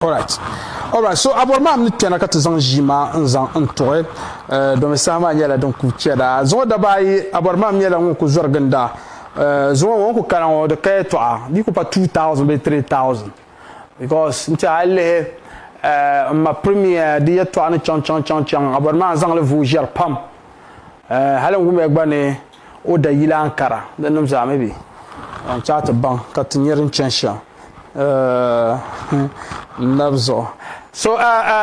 Alright. Alright, so a bɔri maa ni kpɛna ka ti zaŋ ʒii maa n zaŋ n tuɣi eh, domi saha maa nyɛla din ku chɛda. Zuŋɔ daba ayi a bɔri maa nyɛla ŋun ku zɔri ginda. Eh, zuŋɔ ŋɔ ku kana ŋɔ di ka yɛtɔɣa di ku pa 2000 bee 3000 because n tiɛha a yi lihi eh, n ma premier di yɛtɔɣa ni chaŋ chaŋ chaŋ chaŋ a bɔri maa zaŋli vuui ʒɛri pam. Eh, hali n wumya gba ni o da yili Ankara di nim zaa maybe n chaɣ ti baŋ ka ti nya din chani shɛm n nabi zuɣu. So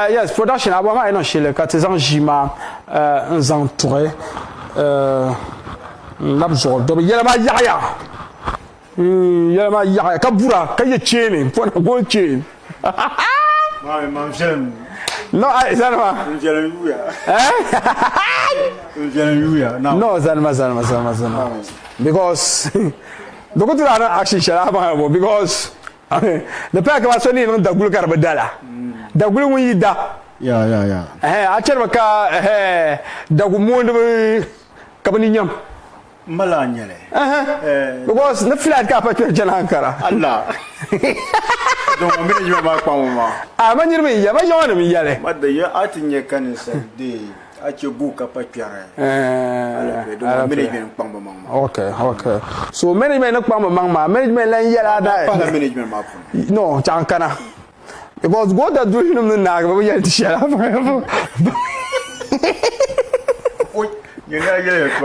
yes production a bɔhima a yi niŋ shili ka ti zaŋ ʒii maa n zaŋ tuɣi n nabi zuɣu domi yɛla maa yaɣiya yɛla maa yaɣiya ka bura ka yɛ cheeni gold chain. Maami man viɛlim. No, ai zanima. N viɛlim yuya. Eh? N viɛlim yuya. No, zanima, zanima, zanima, zanima. Because di ku tira ni action shɛli a baŋ bo because di paya kama so ni niŋ daguli ka di bi dala. Daguli ŋun yi da. Ya, ya, ya. Eh, a chɛrimi ka eh dagu moondibi ka bi ni nyam. M ma lahi nyɛli. Because ni flight ka a pa kpɛri chani Ankara. Allah. Don ŋɔ mini yuma maa kpaŋ maa. A ma niriba n yɛli, ma yaŋɔ nim n yɛli. Ma da ya a ti nyɛ ka ninsal deei a chɛ bu ka pa kpɛri. Alape don ŋɔ management kpaŋ bi maŋ maa. Okay, okay. So management ni kpaŋ bi maŋ maa, management lan yɛli a daa. Pahila management maa puuni. No, chaŋ kana. Because goota duhi nim ni naagi bi bi yɛli ti shɛli.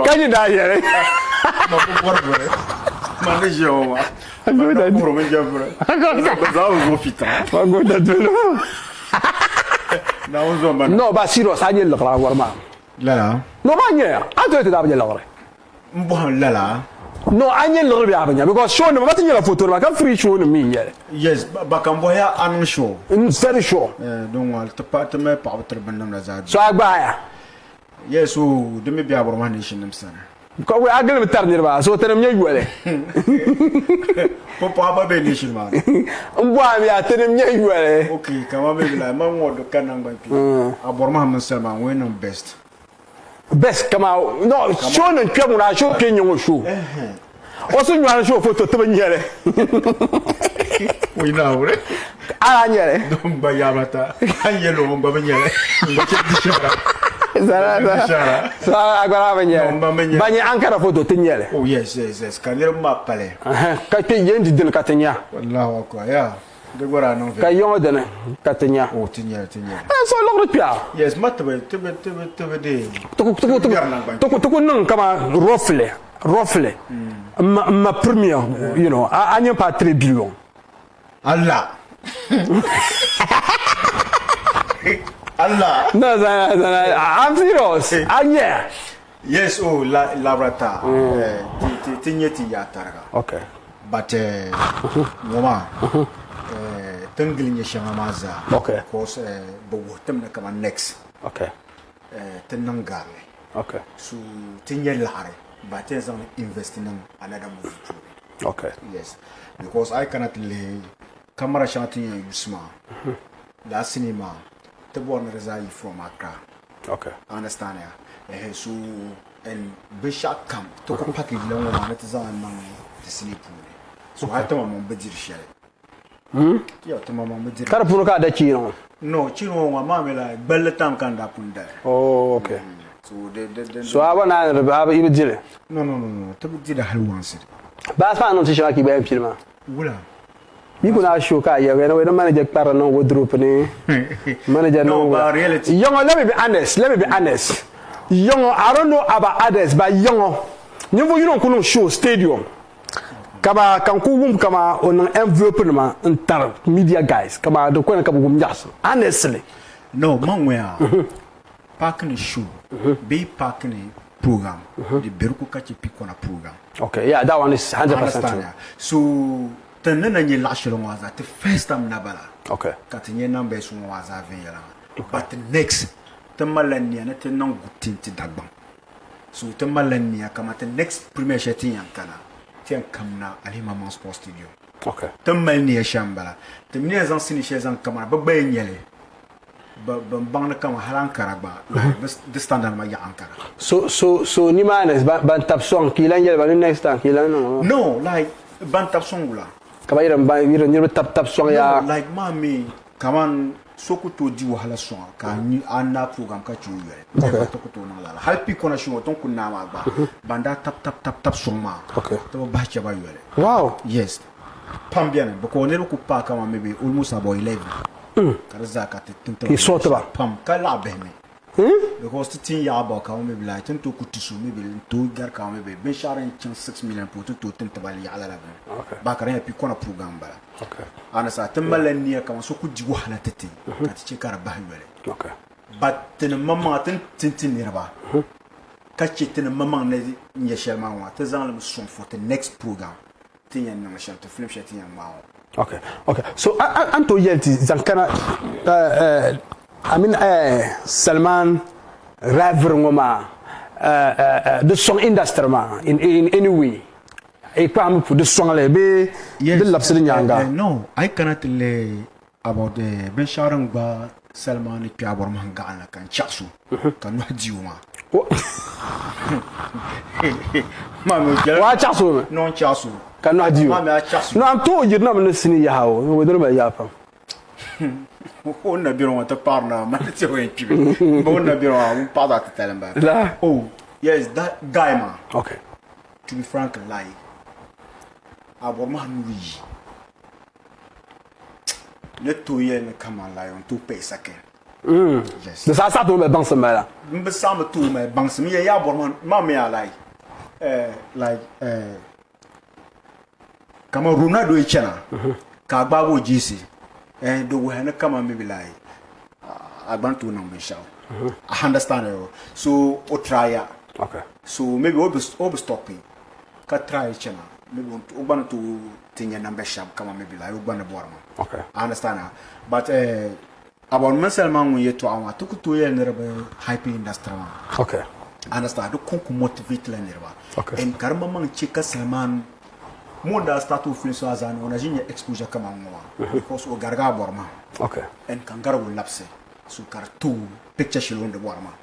Ka nyɛ daa yɛli. Ma goota duhi No, ba serious a nyɛ liɣiri a wari maa. Lala. No ba nyɛ a tooi ti daa bi nyɛ liɣiri. N bɔhim lala. No, a nyɛ liɣiri bee a bi nya because show nima ba ti nyɛla photo nima ka free show nim mi n nyɛli. Yes, ba kan bɔhiya a niŋ show. N very sure. Eh, don ŋɔ ti pa ti mali paɣaba tiri binnamda zaa. So a gbaaya? Yes, o di mi be Aborɔmahi nation nim sani. Ka a gilimi tari niriba so tinim nyɛ yoli. Pumpɔŋɔ ba be nation maa ni. N bɔhim ya tinim nyɛ yoli. Okay, kaman maybe like man ŋɔ di ka naŋgban kpeeni. Aborɔmahi mini salima ŋɔ yi niŋ best. Best kama no show nin kpɛ ŋuna show kpɛ nyɛ ŋɔ show o su nyɔri show foto ti bi nyɛli o naawuni ala nyɛli don gba yaabata an yɛli o gba bi nyɛli n gba chɛ di shɛra sara agbara bi nyɛli ba nyɛ ankara foto ti nyɛli oh yes yes yes ka niriba maa pali ka kpɛ yɛn di dini ka ti nya Allahu akbar ya Di gba daa niŋ Ka yiŋɔ dini ka ti nya. O ti nya, ti nya. Eh, so liɣiri kpɛɣu. Yes, ma tibi, tibi, tibi, tibi dee. Ti ku, ti ku, ti ku, ti ku niŋ kama roughly, roughly. M ma, m ma premier, you know, a, a nyɛ paai 3 billion. Allah. Allah. No, Zana, Zana, I'm serious. A nya. Yes, oh, la, labrata. Eh, ti, ti, ti nyɛ ti yaa tariga. Okay. But eh, ŋɔ maa, eh, ti ni gili nyɛ shɛŋa maa zaa. Okay. Because eh, bɛ wuhi ti mi ni kaman next. Okay. Eh, ti niŋ garili. Okay. So, ti nyɛ laɣiri, but ti yɛn zaŋ li invest niŋ another movie puuni. Okay. Yes. Because a yi kana ti lihi camera shɛŋa ti ni yɛn use maa, lala sinii maa, ti bɔri ni di zaa yi from Accra. Okay. Understand ya? Ehe, so and binshɛɣu kam ti ku package la ŋɔ maa ni ti zaŋ li niŋ ti sinii puuni. So hali ti maŋmaŋ bi diri shɛli. Ya ti maŋmaŋ bi diri. Ka di puuni ka a da chiini ŋɔ? No, chiini ŋɔ ŋɔ maa mi la gballi tam ka n daa pun dali. Oh, okay. So di di di. So a ba naan di a bi dili? No, no, no, no, ti bi dili hali once. Baasi maa niŋ ti shɛŋa ka i gba yɛn pili maa? Wula? Yi ku na show ka a yɛli ni di manager kparili niŋ wardrobe ni manager niŋ No, reality. Yɔŋɔ, let me be honest, let me be honest. Yɔŋɔ, I don't know about others, but yɔŋɔ, ninvuɣ yino n-ku niŋ show stadium ka ba ka n ku wum kama o niŋ envelope nima n tari media guys kama di kɔni ka bi wum nyaɣisim honestly. No, man ŋɔya paaki ni show bee paaki ni program di beriku ka chɛ pikɔna program. Okay, yeah, that one is 100% true. So Ti ni na nyɛ laɣ shɛli ŋɔ zaa ti first time na bala Okay. ka ti nyɛ numbers ŋɔ zaa viɛnyɛliŋga but next ti malila nia ni ti niŋ good thing ti Dagbaŋ so ti malila nia kaman ti next premier shɛli ti yɛn kana ti yɛn kamina Alimaman Sports Stadium. Okay. Ti ni mali nia shɛm m-bala. Ti mi ni yɛn zaŋ sinii shɛli zaŋ kamina bɛ gba yɛn nyɛli bɛn baŋ ni kaman hali Ankara gba di standard nima yaɣi Ankara. So so so nimaani ban tabi sɔŋ ka yi lan yɛli ba ni next time ka yi lan niŋ. No like ban tabi sɔŋ wula? Ka ba yiri ban yiri niriba tabi tabi sɔŋ ya. No like maa mi. Kaman so ku tooi di wahala sɔŋ a ka a naai program ka chɛ o yoli. Never ti ku tooi niŋ lala. Hali Pikona shee ŋɔ ti ni ku naai maa gba, ban daa tab tab tab tab sɔŋ maa ti bi bahi chɛ ba yoli. Wow! Yes. Pam beni because niriba ku paai kaman maybe almost about 11 ka di zaa ka ti tin ti ba pam ka laɣi bihi mi. Because ti tin yaɣa about kaman maybe like ti ni tooi ku ti so maybe n tooi gari kaman maybe binshɛɣu din chaŋ 6 million polo ti ni tooi tin ti ba yaɣa lala bini. Bahi ka di nyɛla Pikona program m-bala. Anisa ti malila nia kaman so ku di wahala ti ti ka ti chɛ ka di bahi yoli. But tinim maŋmaŋa ti ni ti ti niriba ka chɛ tinim maŋmaŋ ni nya shɛli maa ŋɔ ti zaŋ li mi sɔŋ for the next program ti ni yɛn niŋ shɛm ti film shɛli ti ni yɛn ŋmaai ŋɔ. Okay, okay. So a ni tooi yɛli ti zaŋ kana I mean Salman rivalry ŋɔ maa di sɔŋ industry maa in any way? Yi kpahimbu pu di sɔŋli bee di labisi di nyaaŋa? No, a yi kana ti lihi about binshɛɣu din gbaai salima ni kpe Abɔromahim gaɣili ni ka n chaɣisi o ka nɔhi di o maa. O a chaɣisi o mi? No, n chaɣisi o. Ka nɔhi di o? No, a ni tooi yirina mi ni sinii yaha o, o dini mali yaa pam. O ni na beni ŋɔ ti paɣiri na maa ti o yɛn kpimi. O ni na beni ŋɔ ŋun paɣa zaɣ titali m-bala. Oh, yes, that guy maa. Okay. To be frank like a bɔri maa nuu yi ni tooi yɛli ni kaman like n tooi pay second. Yes. Di saha saɣi ti o mali baŋsim bala. N bi saɣimi ti o mali baŋsim. N yɛli yaa bɔri maa maa mi a like eh, like eh, kaman Ronaldo yi chana ka a gbaagi o jeesi eh, di wuhiya ni kaman maybe like a gba ni tooi niŋ binshɛɣu. I understand eh, so o try ya. Okay. So maybe o bi o bi stopi ka try chana maybe o gba ni tooi ti nya number shɛba kaman maybe like o gba ni bɔri maa. Okay. I understand ah but eh, about mini Salima ŋun yɛtɔɣa maa ti ku tooi yɛli ni di bi hype industry maa. Okay. I understand di kɔŋko motivate la niriba. Okay. And ka di maŋmaŋ che ka Salman mo daa start o films maa zaa ni o na ʒi nya exposure kaman ŋɔ maa because o garigi a bɔri maa. Okay. And ka n garigi o labisi so ka di ti o picture shɛli o ni di bɔri maa.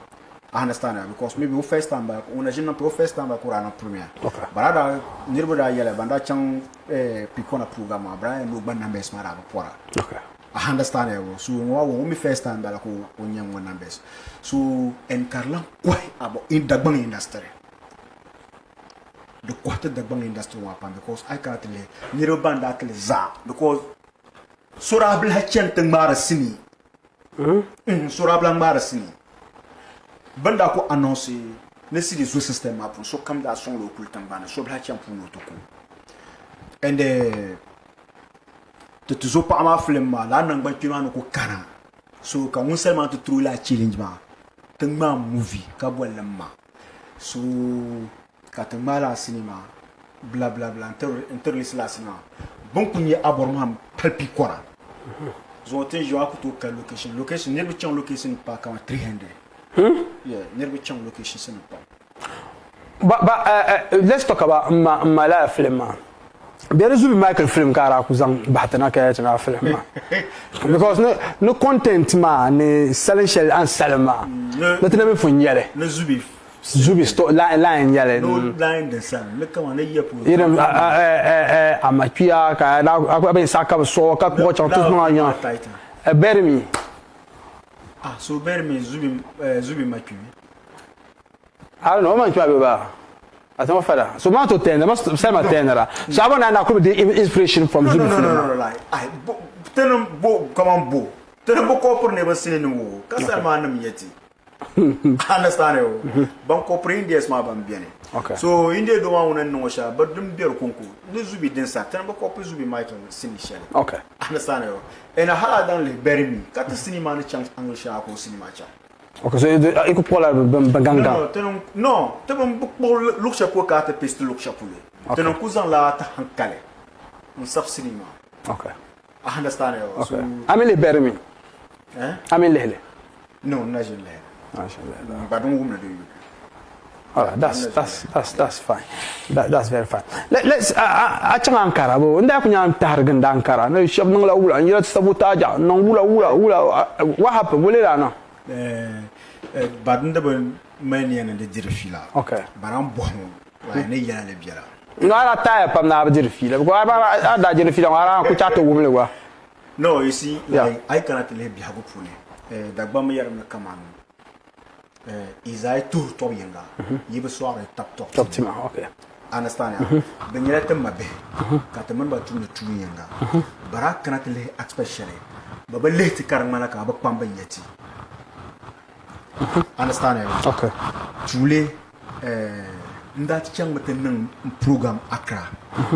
I understand that because maybe o first time ba o na ʒi niŋ o first time ba ka o daa niŋ premiere. Okay. But a daa niriba daa yɛla ban daa chaŋ eh, Pikona program maa Brian ni o gba numbers maa daa bi pɔra. Okay. I understand it. So ŋɔ maa o mi first time bala ka o nya ŋɔ numbers. So and ka di lan kɔhi about in Dagbaŋ industry. Di kɔhi ti Dagbaŋ industry maa pam because a yi kana ti lihi niriba ban daa ti li zaa because so daa bi lahi chani ti ŋmaari sinii. So daa bi lahi ŋmaari sinii. Bɛ ni daa ku announce ni CD zo system maa puuni sokam daa sɔŋla o kuli tiŋgbani ni so bi lahi chani puuni o ti ku. And ti ti zo paɣa maa film maa lala nangban kpee maa ni ku kana so ka ŋun sali maa ti tiri o lala challenge maa ti ŋmaa movie ka boli li ma so ka ti ŋmaa lala sinii maa bla bla bla n ti release lala sinii maa bɛ ni ku nya abɔri maa pali pii kɔra zuŋɔ ti ni ʒiya a ku tooi kali location location niriba chaŋ location paai kaman 300 yeah niriba chaŋ locations nim pam. Ba ba let's talk about n ma n ma lala film maa bɛ di zubi Michael film ka a daa ku zaŋ bahi ti na ka yɛli ti ni a film maa because ni ni content maa ni salin shɛli a ni salim maa ni ti na mi pun nyɛli ni zubi zubi sto line line nyɛli no line din salim ni kama ni yɛ polo irin a ma kpiya ka a daa a bɛ saɣa ka bi sɔɔ ka kpuɣi chaŋ ti niŋ a nyaŋa bury me ah so bury me zubi zubi ma kpimi I don't know, man kpiya bɛ ba I think fada. So man to ten, ma sel ma ten ra. So I want na ku the inspiration from no, Zubi no, no, film. no, no, like ai bo tenim bo kaman bo tenim bo kopur ne ba sini ni wo ka sel ma nim yeti understand yo ban kopur Indians ma ban beni Okay. so India do ma wona no sha ba dum ber konko ni Zubi din sa tenim bo kopur Zubi Michael sini shele Okay. understand yo ena hala dan le bury me ka ti sini ma ni chang English ko sini ma cha. Okay, so i ku kpuɣila bin gaŋ gaŋ. No, no, no, ti bin bi kpuɣi luɣu shɛli polo ka a ti paste luɣu shɛli polo. Ti ni ku zaŋla ti hankali n sabi sinii maa. Okay. I understand it. Okay. So, a mi lihi bury me? Eh? A mi lihili? No, n na ʒin lihili. Na ʒin lihili. Ba din wumdi di yuli. All right, that's fine. That's very fine. Let's a chaŋ Ankara bo n daa ku nya n tahiri gindi Ankara ni shɛba niŋla wula n yɛla sabotage n niŋ wula wula wula what happened wula daa niŋ? Ba din di bi mali niya ni di diri fiila. Okay. Bara n bɔhi ŋɔ like ni yɛla li biɛla. No, a daa taaya pam ni a bi diri fiila because a daa diri fiila ŋɔ a daa ku chaɣi ti wumli gba. No, you see, like, a yi kana ti lihi biɛhigu puuni, Dagbamba yɛrimi ni kaman yi zaa yi tuhiri tɔbu yiŋga, yi bi sɔɣiri tab tɔbu tima. Understand ya? Bɛ nyɛla ti mabihi ka ti mini ba tumdi tuun yiŋga. Bari a kana ti lihi aspect shɛli, bɛ bi lihi ti ka di ŋmanila ka bɛ kpamba n-nyɛ ti. Understand ya? Tuuli n daa ti chaŋmi ti niŋ n program Accra.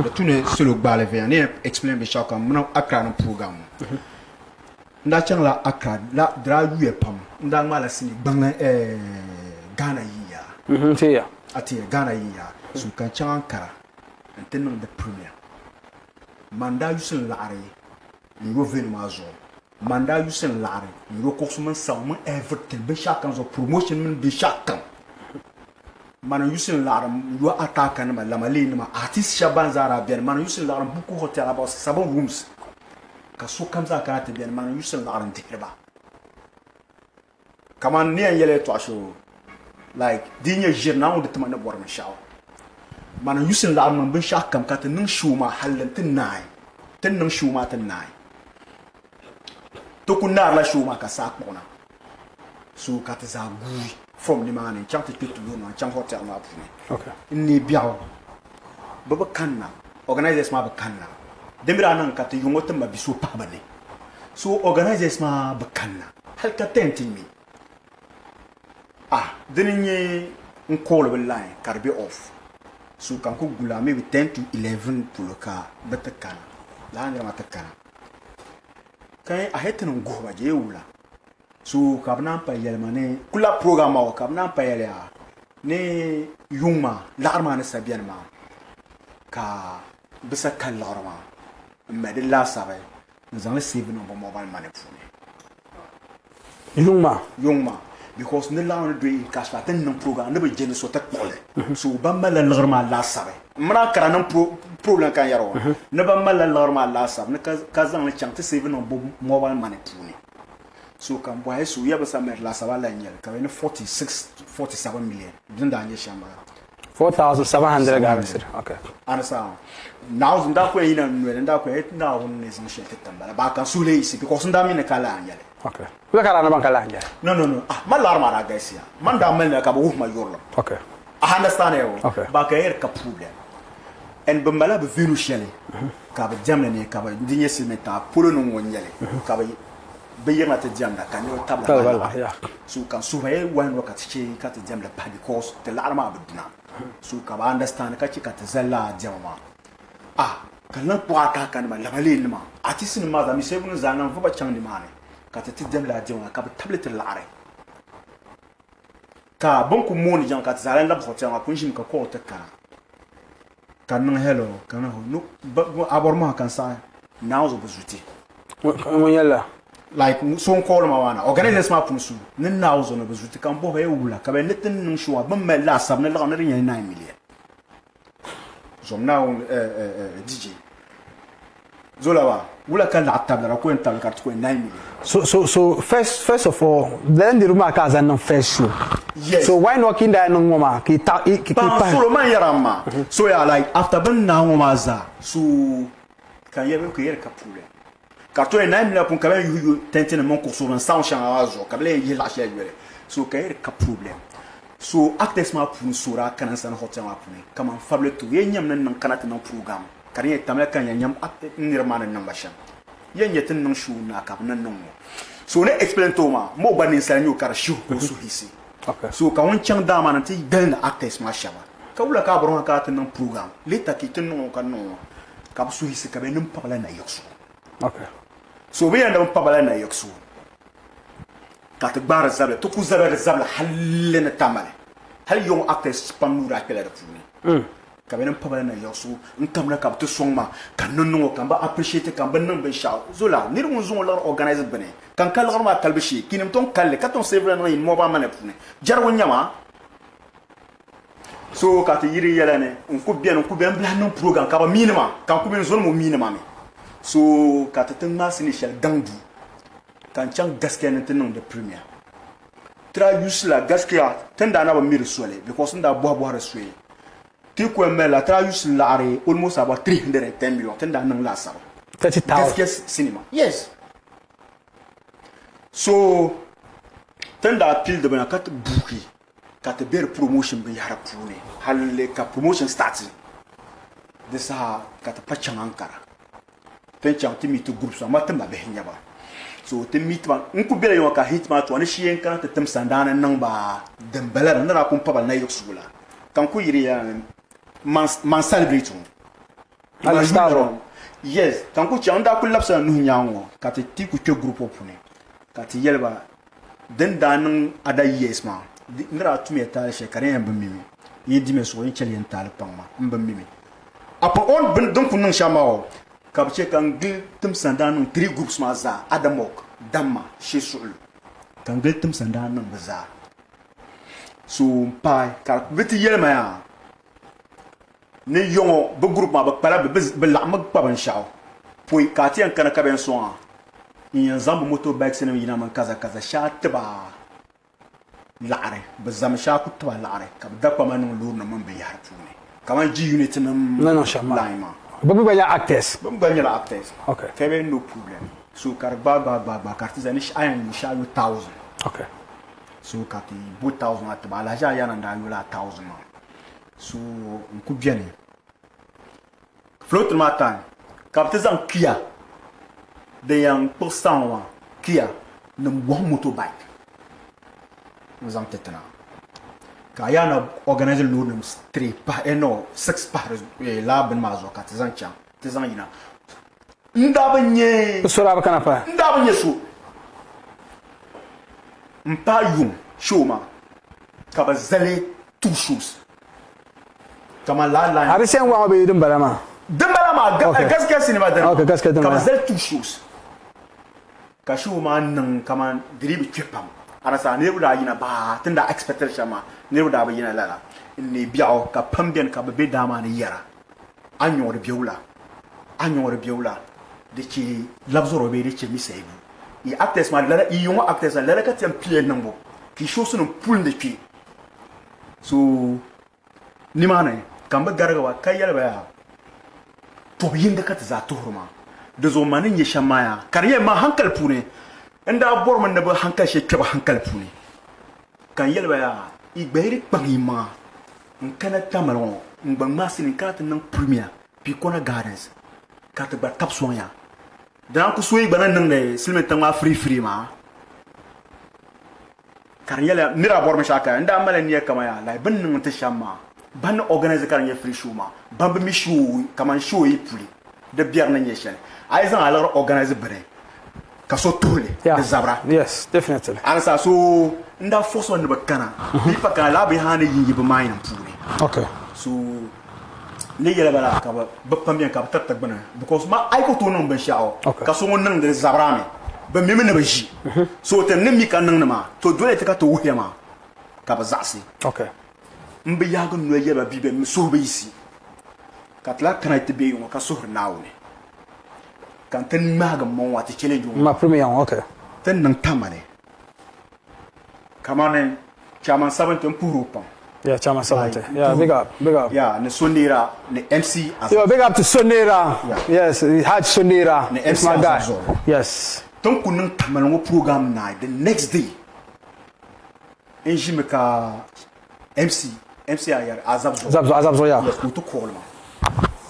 Di tu ni salo gbaali viɛnyɛla ni yɛn explain binshɛɣu kam mini Accra ni program ŋɔ. N daa chaŋla Accra la di daa yuya pam n daa ŋmaala sinii gbaŋ Ghana yiya. N teeya. A teeya Ghana yiya. So ka n chaŋ Ankara n ti niŋ di premiere. Man daa yusi n laɣiri n yo venue maa zuɣu. Man daa yusi n laɣiri n yo kuɣusi mini sound mini everything binshɛɣu kam zuɣu promotion mini binshɛɣu kam. Man n yusi n laɣiri n yo Ataka nima, Lamalee nima, artist shɛba ban zaa daa beni. Man n yusi n laɣiri n buku hotel about 7 rooms ka sokam zaa kana ti beni. Man n yusi n laɣiri n dihiri ba. Kaman ni yɛn yɛli yɛtɔɣa shɛli o, like di yi nyɛ ʒiri Naawuni di tima ni bɔri binshɛɣu. Man n yusi n laɣim niŋ binshɛɣu kam ka ti niŋ show maa halli n-ti naai. Ti ni niŋ show maa ti naai. Ti ku naarila show maa ka saa kpuɣi na. So ka ti zaa guui from nimaani n-chaŋ ti kpe tulo maa n-chaŋ hotel maa puuni. N neei biɛɣu bɛ bi kanna, organizers maa bi kanna. Di mi daa niŋ ka ti yuŋ o ti ma bi so pahi bɛ ni. So organizers maa bi kanna hali ka tent ŋme. Ah dini n-nyɛ n call bɛ line ka di be off. So ka n ku gula maybe 10 to 11 polo ka bɛ ti kana. Lala niriba maa ti kana. Ka a hali ti ni guhi ba je wula. So ka bɛ naan pa yɛli ma ni kula program maa ka bɛ naan pa yɛli ya ni yuŋ maa laɣiri maa ni sa beni maa ka bɛ sa ka liɣiri maa n mali di laasabu n zaŋ li save niŋ bɛ mobile money puuni. Yuŋ maa? Yuŋ maa because ni laɣiri ni doyi cash maa ti ni niŋ program ni bi je ni so ti kpuɣi li so ban malila liɣiri maa laasabu m mini a kara niŋ problem ka n yɛri ŋɔ ni ban malila liɣiri maa laasabu ni ka zaŋ li chaŋ ti save niŋ bɛ mobile money puuni. So ka n bɔhi so ya bi sa mɛri laasabu a lahi nyɛli ka bɛ ni 46 47 million din daa nyɛ shɛm bala. 4700 Ghana cedi okay. Ani sa Naawuni n daa ku yɛn yina n noli n daa ku yɛn Naawuni ni zaŋ shɛli ti ti m bala baa ka n suhu lee yiɣisi because n daa mi ni ka lahi nyɛli. Okay. Bɛ ka daa ni baŋ ka lahi nyɛli. No no no ah man laɣiri maa daa galisiya man daa mali na ka bɛ wuhi ma yurilim. Okay. I understand eh o. Okay. Baa ka yɛri ka problem and bɛ malila bɛ venue shɛli ka bɛ diɛmdi ni ka bɛ di nyɛ silimiin tiŋa polo ni ŋɔ n nyɛli ka bɛ bɛ yirina ti diɛmda ka niriba tabila ba laɣiri so ka n suhi ba yɛli why not ka ti chɛ ka ti diɛmdi pahi because ti laɣiri maa bi duna so ka bɛ understand ka chɛ ka ti zali lala diɛma maa ah ka n lahi kpuɣi ataka nima lamalee nima artist nima maa zaa mi shɛba ni zaa n lahi va ba chaŋ nimaani ka ti ti diɛm lala diɛma maa ka bɛ tabili ti laɣiri ka bɛ ni ku mooni jiŋli ka ti zaa lahi labi hotel maa pun ʒimi ka call ti kana ka n niŋ hello ka niŋ no a bɔri maa ka n saɣi Naawuni zuɣu bi zuti. Ŋun nyɛ la? Like so n call ma maa na organizers maa puuni so ni Naawuni zuɣu ni bi zuti ka n bɔhi ba wula ka bɛ ni ti niŋ show maa bɛ ni mali laasabu ni liɣiri ni di nyɛla 9 million. Zom Naawuni DJ Zola maa wula ka laɣi tabili ka ku yɛn tabili ka di ti ku yɛn 9 million. So so so first first of all lala niriba maa ka a zaŋ niŋ first show. Yes. So why not ka daa niŋ ŋɔ maa ka i taɣi i ka i Paŋ pahi. solo man yɛra m maa. So yaa like after bɛ ni naai ŋɔ maa zaa so ka n yɛli ka yɛli ka problem. Ka di tooi 9 million pun ka bɛ yɛn yuhi yo tɛnti nim mini kuɣusi din sound shɛŋa maa zuɣu ka bɛ lee yɛn yihi laɣ shɛli yoli so ka yɛli ka problem. So actors maa puuni so daa kana n sani hotel maa puuni kaman fabili ti o yɛn nyam ni niŋ kana ti niŋ program ka di nyɛ tamla ka n yɛn nyam n niriba maa ni niŋ ba shɛm. Yɛn nyɛ ti ni niŋ show naa ka bɛ ni niŋ ŋɔ. So o ni explain ti o maa m o gba ninsali n-nyɛ o ka di shihi ka o suhu yiɣisi. So ka ŋun chaŋ daa maa ni nti galindi actors maa shɛba ka wula ka a bɔri maa ka a ti niŋ program later ka yi ti niŋ o ka niŋ o ka bɛ suhu yiɣisi ka bɛ niŋ pa ba la nayiɣisigu. So bɛ yɛn ni bɛ pa ba la nayiɣisigu ka ti gbaari zabili ti ku zabila di zabili halli ni tamali hali yɔŋ actors pam nuu daa kpɛla di puuni. Ka bɛ niŋ pabila na yiɣisigu n-kamina ka bɛ ti sɔŋ ma ka n ni niŋ o ka m bi appreciate ka m bi niŋ binshɛɣu. Zola, nir ŋun zaŋ o liɣiri organize bini ka n ka liɣiri maa kalibu shee, kinim tom kali li ka tom save li niŋ yin mobile money puuni. Jɛrigu n-nyɛ ma. So ka ti yi di yɛla ni n ku beni n ku beni m bi lahi niŋ program ka bɛ miini ma ka n ku beni zoni mi o miini ma mi. So ka ti ti ŋmaai sinii shɛli gaŋ duu ka n chaŋ gaskiya ni nti niŋ di premiere. Ti daa yusila gaskiya ti ni daa na bi mi di soli because n daa bɔhi bɔhi di soya. Ti ku yɛn mali la ti daa yusi laɣiri almost about 310 million ti ni daa niŋ laasabu. 30,000. Gaskiya cinema. Yes. So tin daa pili di bina ka ti buuki ka ti be di promotion binyahari puuni hali ka promotion start di saha ka ti pa chaŋ Ankara. Ti ni chaŋ ti meet groups amaa ti mabihi n-nyɛ ba. So ti meet ba n ku bela yiŋa ka hit maa tɔɣi ni shee n-kana ti tim sandaani niŋ ba dimbala la ni daa pun pa ba nayiɣisigu la ka n ku yiri ya ni man celebrate ŋɔ. Yes, ka n ku chaŋ n daa kuli labisila nuhi nyaaŋa ŋɔ ka ti ti ku kpe group ŋɔ puuni ka ti yɛli ba din daa niŋ other years maa n ni daa tumiya taali shɛli ka di yɛn bi mimi yi dimiya suɣu yin chɛli yin taali paŋ ma m bi mimi upon all bin din ku niŋ shɛm maa o ka bi chɛ ka n gili tim sandaa niŋ three groups maa zaa Adamok, Damma, Shee Suɣulu ka n gili tim sandaa niŋ bi zaa so n paai ka bi ti yɛli ma yaa Ni yɔŋɔ bɛ group maa bɛ kpala bɛ laɣimmi kpa binshɛɣu pɔi ka a ti yɛn kana ka bɛ yɛn sɔŋ a n-yɛn zaŋ bɛ motor bikes nim yina mini kaza kaza shɛhi ti ba laɣiri bɛ zami shɛhi ku ti ba laɣiri ka bɛ da kpama niŋ loori nim mini binyahari puuni kamani G-unit nim line maa. Bɛ mi gba nyɛla actors? Bɛ mi gba nyɛla actors. Okay. Ka bɛ no problem. So ka di gbaai gbaai gbaai gbaai ka di ti zani ni a yɛn yo shɛhi yo thousand. Okay. So ka ti bo thousand maa ti ba Alhaji Ayana n-daa yo lala thousand maa. So n ku beni float maa time ka bɛ ti zaŋ kia din yɛn kpuɣi sound maa kia ni m-bɔhim motor bike n-zaŋ ti ti na ka a yaa na organize loorinima three pahi eh no six pahi lala bini maa zuɣu ka ti zaŋ chaŋ ti zaŋ yina n daa bi nya Bɛ so daa bi kana pahi? N daa bi nya so m pahi yuŋ show maa ka bɛ zali two shows kaman lala line. A di sɛn waɣa bee din bala maa? Din bala maa Okay. gaskiya cinema dini Okay, gaskiya dini ka bɛ maa. zali two shows ka show maa niŋ kaman di dii bi kpe pam arasa niriba daa yina baa ti ni daa expected shɛm maa niriba daa bi yina lala n neei biɛɣu ka pam beni ka bɛ be daa maa ni yɛra a nyɔŋdi biɛwula a nyɔŋdi biɛwula di chɛ labzɔro bee di chɛ misaibu yi actors maa lala yi ŋɔ actors maa lala ka ti yɛn pili niŋbu ka yi shows nim puli ni kpɛ so nimaani ka n bi garigi ba ka yɛli ba yaa tɔbu yinga ka ti zaa tuhiri maa di zuɣu ma ni nyɛ shɛm maa yaa ka di nyɛ ma hankali puuni n daa bɔrimi ni bi hankali shɛli kpɛ bi hankali puuni ka n yɛli ba yaa yi gba yi di kpaŋ yi maŋa N kana Tamale ŋɔ n gba ŋmaasi ni n kana ti niŋ Premier Pikona Gardens ka ti gba tabi sɔŋ ya. Di naan ku so yi gba ni niŋdi silimiin tiŋ maa free free maa ka di nyɛla nira bɔri binshɛɣu ka n daa mali nia kaman yaa like bɛ ni niŋ ti shɛm maa ban ni organize ka di nyɛ free show maa ban bi mi show kaman show yi puli di biɛri ni nyɛ shɛli a yi zaŋ a liɣiri organize bini ka so tuhili di zabira. Yes, definitely. Alisa so n daa force ba ni bi kana bi pa kana laa bihi ni yin yi bi mind puuni. Okay. So ni yɛli ba la ka bi pam bɛni ka bi tiriti gbuni because ma a yi ku tooi niŋ binshaɣu ka so ŋun niŋdi zabira mi bi mimi ni bi ʒi so ti ni mi ka niŋdi maa to doli ti ka ti wuhiya maa ka bi zaɣisi. Okay. N bi yaagi n noli yɛli ba bia bɛ mi suhu bi yiɣisi ka ti lahi kana ti be yiŋɔ ka suhuri Naawuni. Ka n ti ŋmaagi m maŋ ŋɔ ti challenge ŋɔ. Ma premier ŋɔ, okay. Ti ni niŋ tamale kamani Chairman 70 n puhiri o pam. Yeah, Chairman 70. Yeah, big up, big up. Yeah, ni Sonera, ni MC Azam. Yo, big up to Sonera. Yeah. Yes, Haj Sonera. Ni It's MC my guy. Azam Zoro. Yes. Ti ni ku niŋ tamale ŋɔ program naai the next day n ʒimi ka MC, MC Ayari, Azab Zuɣu. Azab Zuɣu, Azab Zuɣu, yeah. Yes, ka o ti call ma.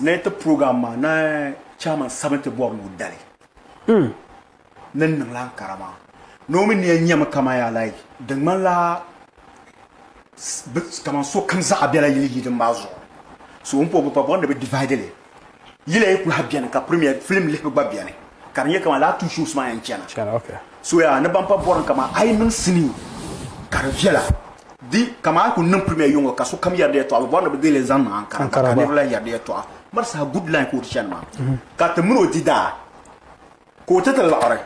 Ni ti program maa na chairman 70 bɔri ni o dali. Ni n niŋla Ankara maa. Ni o mi ni yɛn nyami kaman yaa like di ŋmanila kaman sokam zaɣa bela yili yidin maa zuɣu. So o ni po bi pa bɔri ni bɛ divide li. Yila yi kuli beni ka premier film lihibu gba beni ka di nyɛ kaman lala two shows maa yɛn chana. Chana, okay. So yaa ni ban pa bɔri kaman a yi niŋ sinii ka di viɛla di kaman a yi kuli niŋ premier yuŋɔ ka sokam yɛri di yɛltɔɣa bɛ bɔri ni bɛ deei li zaŋ niŋ Ankara Ankara ka gba. niriba lahi yɛri di yɛltɔɣa. Marisa good line ka o ti chani maa ka ti mini o di daa ka o ti ti liɣiri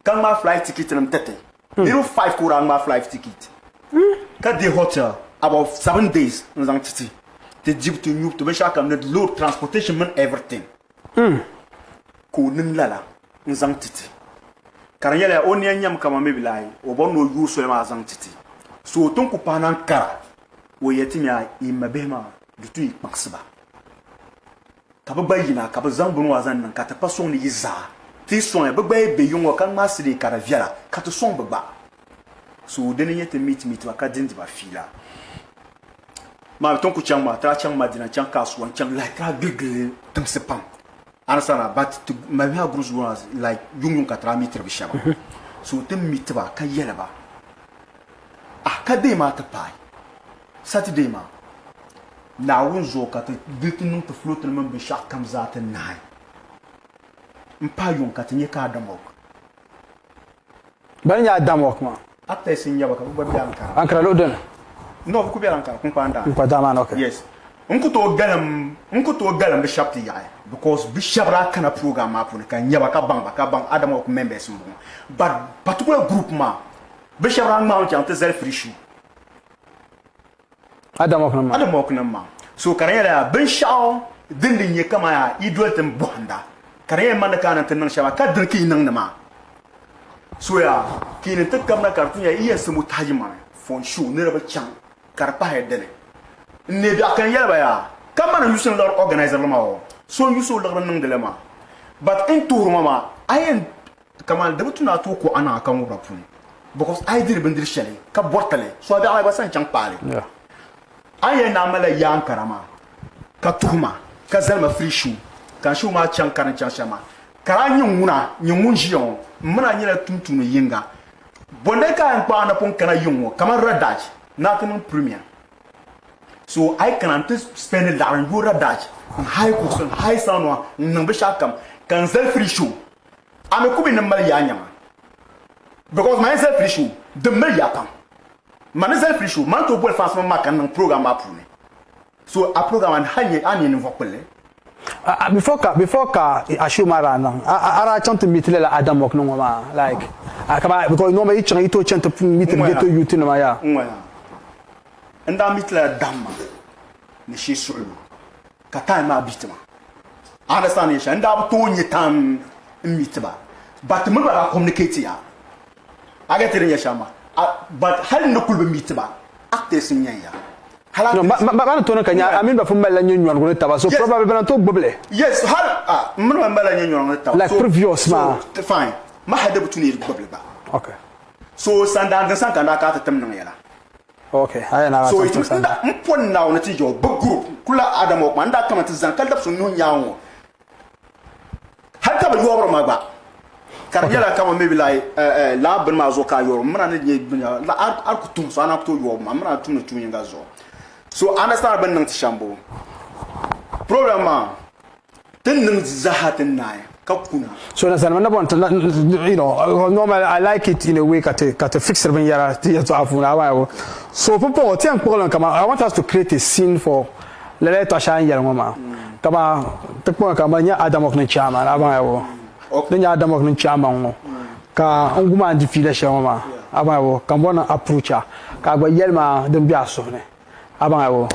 ka ŋmaai flight ticket nim ti ti. Niriba five ka o daa ŋmaai flight ticket ka deei hotel about 7 days n zaŋ ti ti ti dibu ti nyubu ti binshɛɣu kam ni load transportation mini everything ka o niŋ lala n zaŋ ti ti ka di nyɛla o nia nyɛmi kaman maybe like o bɔri ni o yooi soli maa zaŋ ti ti so o tin ku paai na n kara o yɛli ti mi a yi ma bihi maa di tu yi kpaŋsi ba. Ka bɛ gba yina ka bɛ zaŋ bini maa zaŋ niŋ ka ti pa sɔŋ ni yi zaa ti yi sɔŋya, bɛ gba yi be yiŋ ŋɔ ka ŋmaai sidee ka di viɛla ka ti sɔŋ bɛ gba. So dini n-nyɛ ti meet meet ba ka dindi ba fiila. Maa ti ni ku chaŋ maa, ti daa chaŋ Madina n-chaŋ kaasuwa n-chaŋ like ti daa gili gili tiŋsi pam. Understand a? But ti mali groups maa like yuŋ yuŋ ka ti daa meetiri bɛ shɛba. So ti meet ba ka yɛli ba ah ka day maa ti paai Saturday maa Naawuni zuɣu ka ti gili ti niŋ ti float ni mini binshɛɣu kam zaa ti naai m-paai yuŋ ka ti nya ka Adamok. Bani nyɛ Adamok maa? Actors n-nyɛ ba ka bɛ gba be Ankara. Ankara luɣ dini? No, bɛ kuli bela Ankara, Kunkpaan daa. Kunkpaan daa maa ni, ok. Yes. N ku tooi galim, n ku tooi galim bɛ shɛba ti yaɣi because bɛ shɛba daa kana program maa puuni ka n nya ba ka baŋ ba ka baŋ Adamok members m-bɔŋɔ but particular group maa bɛ shɛba daa ŋmaami chaŋ ti zali free shoe. Adam nim maa. Adam nim maa. So ka di nyɛla binshɛɣu din di nyɛ kaman yaa yi doli ti bɔhinda ka di nyɛla mani ka a ni ti niŋ shɛba ka dini ka yi niŋdi maa. So yaa ka yi ni ti kamina ka di ti nyɛla yi yɛn simbu tahaji mani for sure ni di bi chaŋ ka di pahi dini. N neei biɛɣu ka n yɛli ba yaa ka mani n yusi n liɣiri organizer maa o so n yusi o liɣiri niŋdi li maa but n tuhiri ŋɔ maa a yɛn Kamani di bi tu ni a tooi ku a niŋ a ka ŋubira puuni because a yi diri bindiri shɛli ka bɔriti li so a biɛɣu gba sa n-chaŋ paai li. A ni yɛli ni a malila yaankara maa ka tuhi ma ka zali ma free shoe ka n shoe maa chaŋ ka di ni chaŋ shɛm maa ka daa nyɛ ŋuna nyɛ ŋun ʒiya ŋɔ m mini a nyɛla tumtumdi yiŋga bɔndali ka a yɛn kpaai napɔŋ kana yiŋ ŋɔ kamani Radaj ni a ti niŋ premier so a yi kana n ti spend laɣiri n yo Radaj n hire kuɣusi n hire sound nima n niŋ binshɛɣu kam ka n zali free shoe A mi ku bi ni mali yaa nyaŋa because man zali free show din mali yaa pam. Man ni zali free show man tooi boli fans nim maa ka n niŋ program maa puuni. So a program maa hali nyɛ a ni nyɛ ninvuɣ kpulli. Before ka before ka a show maa daa niŋ a a daa chaŋ ti meet lala Adam Mok ni ŋɔ maa like a kama because normally yi chaŋ yi tooi chaŋ ti meet ghetto youth nima yaa. N ŋɔya n daa meet la Damma ni Shee Suɣulo ka time maa bi ti ma. I understand yɛl shɛli n daa bi tooi nyɛ time n mi ti ba but ti mini ba daa communicate ya a get din yɛl shɛli maa but hali n ni kuli bi mi ti ba actors n nyɛ ya hali no ba ni tooni ka nya a mini ba pun malila nyɛ nyɔrigu ni taba so probably bɛ na tooi gbubi li. Yes hali ah n mini ba malila nyɛ nyɔrigu ni taba like previous maa so fine ma hali di bi tu ni yi gbubi li gba okay so sandaan din sani ka n daa kana ti tim niŋ yɛla. Okay, a yɛn So it means nda n po Naawuni ti jɔ bɛ group kula Adam o kuma n daa kama ti zaŋ ka labisi n nuhi nyaangi ŋɔ hali ka bɛ yɔbiri ma gba ka di nyɛla kama maybe like laa bini maa zuɣu ka a yɔri m mina ni nyɛ bini la a ku tum so a na ku tooi yɔbi ma m mina tumdi tuun yinga zuɣu so understand bini niŋ ti shɛm bɔ problem maa Ti ni niŋ zaa ti naai ka kuna. So na zanima na bɔn you know normally I like it in a way ka ti ka ti fixiri binyɛra ti yɛltɔɣa puuni a baŋ so pumpɔŋɔ ti yɛn kpuɣili kama I want us to create a scene for lala yɛltɔɣa shɛli a ni yɛli ŋɔ maa kama ti kpuɣi kama nyɛ Adamok ni chairman a baŋ di nyɛ Adamok ni chairman ŋɔ ka n gum a ni di fiila shɛli ŋɔ maa a baŋ ka n bɔri ni approach a ka a gba yɛli ma din be a suhu ni. A baŋ bo?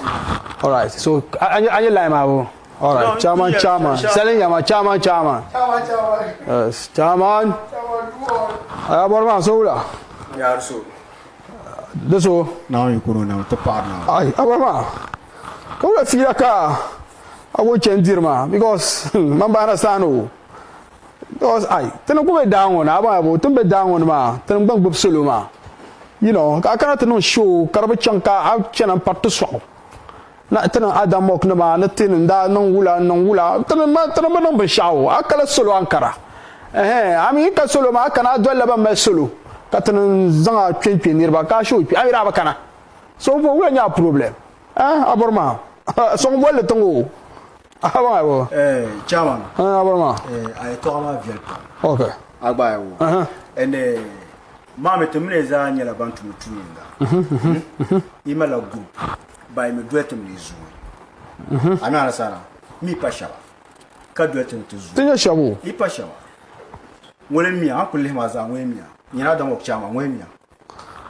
Alright, so a nyɛ line maa bo? Alright, chairman, chairman, selling yama, chairman, chairman. Yes, chairman. Aya bɔri maa so wula? Yaar so. Di so? Naawuni kuro na ti paɣiri na. Ai, a bɔri maa. Ka wula fiila ka a go chen diri maa because man ba understand o. Because ai, ti ni ku be daa ŋɔ ni, a baŋ bo, ti ni be daa ŋɔ ni maa, ti ni gba gbubi salo maa. You know, ka a kana ti niŋ show ka di bi chaŋ ka a chana m-pari ti sɔɣu. Na ti niŋ Adamok nima ni ti ni daa niŋ wula n-niŋ wula, ti ni ti ni bi niŋ binshɛɣu, a kala salo Ankara. Ɛhɛn, a mi yi ka salo maa, a kana a dolila ban mali salo ka ti ni zaŋ a kpe n-kpe niriba ka a show kpe, a mi daa bi kana. So bo wula n-nyɛ a problem? Eh, a bɔri maa, sɔŋ bolli tiŋ o. A baŋ ayɔ. Eh, chairman. Eh, a bɔri maa. Eh, a yɛtɔɣa maa viɛli pam. Okay. A gba ayɔ. Uh-huh. And eh, maa mi ti mini zaa nyɛla ban tumdi tuun yinga. Yi malila group, ba yi mi doli ti mi zooi. A mi anasara, mi pa shɛba ka doli ti ni ti zooi. Ti nyɛ shɛba o. Yi pa shɛba. Ŋuni n miya, a ni kuli lihi maa zaa ŋuni n miya. Nyina Adam chairman, ŋuni n miya.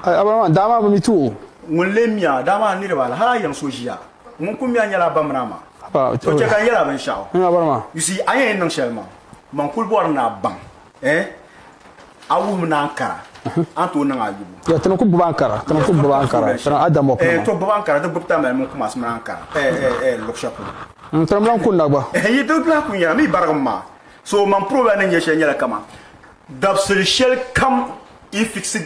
Ai, a bɔri maa, daa maa bi mi ti o. Ŋun lee mi a, daa maa niriba la, hal a yiŋ so ʒiya. Ŋun kul mi a nyɛla a ba mini a ma. O chɛ ka n yɛl a binshɛɣu. A bɔri maa. You see, a ni yɛn niŋ shɛli maa, man kul bɔri ni a baŋ, eh, a wuhimi ni Ankara, a ni tooi niŋ a yubu. Ya, ti ni ku gbubi Ankara, ti ni ku gbubi Ankara, ti ni Adam Okpema. Eh, to gbubi Ankara, di gbubi Tamale mini Kumasi mini Ankara, eh, eh, eh, luɣ shɛli polo. N tirim lan kunna gba. Yi ti lahi kun yɛra, mi barigim maa. So man program ni nyɛ shɛli nyɛla kaman dabisili shɛli kam yi fix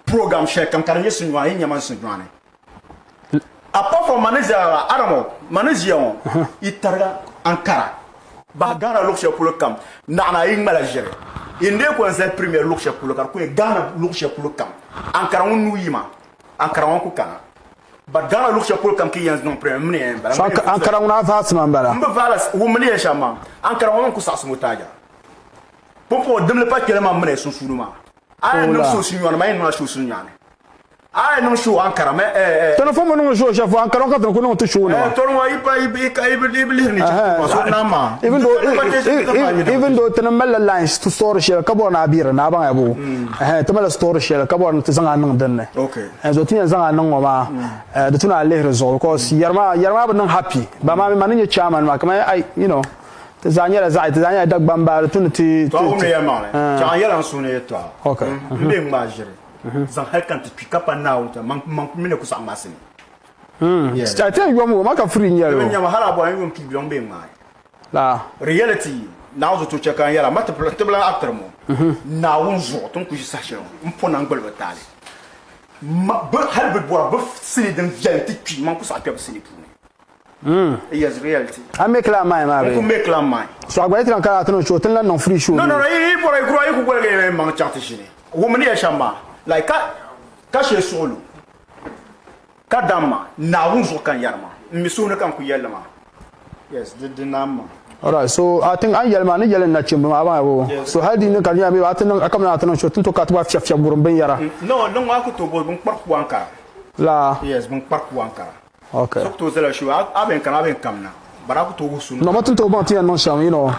program shɛli kam ka di nyɛ sunjuani, yi nya man sunjuani. Apart from mani ʒiya la, Adamo, mani ʒiya ŋɔ, yi tariga Ankara bahi Ghana luɣ shɛli polo kam, naɣina yi ŋmala ʒiri. Yi ni dee ko n-zali premier luɣ shɛli polo ka di ku nyɛ Ghana luɣ shɛli polo kam, Ankara ŋun nuu yi ma, Ankara ŋɔ ku kana. But Ghana luɣ shɛli polo kam ka yi yɛn niŋ premier mini yɛn bala. So Ankara ŋuna a vaasi ma m-bala? M bi vaala, wummi ni yɛn shɛm maa. Ankara ŋɔ mini ku saɣisi ŋɔ taaja. Pumpɔŋɔ dimli pa kpɛli maa mini sunsuuni maa. A yɛn niŋ show Sunyani maa, yɛn niŋla show Sunyani. A yɛn niŋ show Ankara ma eh eh. Tɔni fo mi niŋ show shɛli fo Ankara ka tini ku niŋ ti show nima. Eh tɔni ŋɔ yi pa yi yi bi lihiri ni chɛ so nam maa. Even though even though tini malila lines to story shɛli ka bɔri ni a biri ni a baŋ ya bo. Eh ti malila story shɛli ka bɔri ni ti zaŋ a niŋ din ni. Okay. Eh so ti yɛn zaŋ a niŋ ŋɔ maa eh di tu ni a lihiri zuɣu because yɛri maa yɛri maa bi niŋ happy. Ba maa mi ma ni nyɛ chairman maa kamani ai you know. Ti zaa nyɛla zaɣi, ti zaa nyɛla Dagbamba, di tu ni ti. Tɔ a wumdi yɛlimaŋli, chaŋ n yɛla n suhu ni yɛtɔɣa. Ok. M be ŋmaai ʒiri zaŋ hali ka n ti kpi ka pa Naawuni tɔha, man mi ni ku saɣim a sini. A ti yɛn yom o ma ka free n-nyɛli o. Di bi nyama hali a bɔri n yom tuui biɛŋ bee ŋmaai. Laa. Reality, Naawuni zuɣu to chɛ ka n yɛla, ma ti bi lan actiri ŋɔ. Naawuni zuɣu ti ni ku ʒi saha shɛli ŋɔ, m po naŋgbali bi taali. Hali bɛ bɔra bɛ sini din viɛli nti kpi, man ku saɣi kpe bɛ sini puuni. Yes, reality. A make la mind maa bee? N ku make la mind. So a gba yi ti lan kana ti niŋ show, ti ni lan niŋ free show No, no, no, yi bɔra yi kura yi ku goligi yi maŋ chaŋ ti ʒini. Wummi ni yɛli shɛm maa, like ka ka shee suɣilo ka damma Naawuni zuɣu ka n yɛri maa. N mi suhu ni ka n ku yɛli li maa. Yes, di di naam maa. Alright, so I think an yɛli maa ni yɛli n nachimba maa a baŋ ya boo. So hali di niŋ ka di nyɛla maybe a ti niŋ a kamina a ti niŋ show ti ni tooi ka ti gba fiɛbi fiɛbi gurim binyɛra. No, niŋ maa ku tooi bo bin kpari ku Ankara. Laa. Yes, bin kpari ku Ankara. Okay. So ku tooi zala show a bɛn kana a bɛn kamina but a ku tooi wuhi so No, ma tin tooi baŋ ti yɛn niŋ shɛm, you know,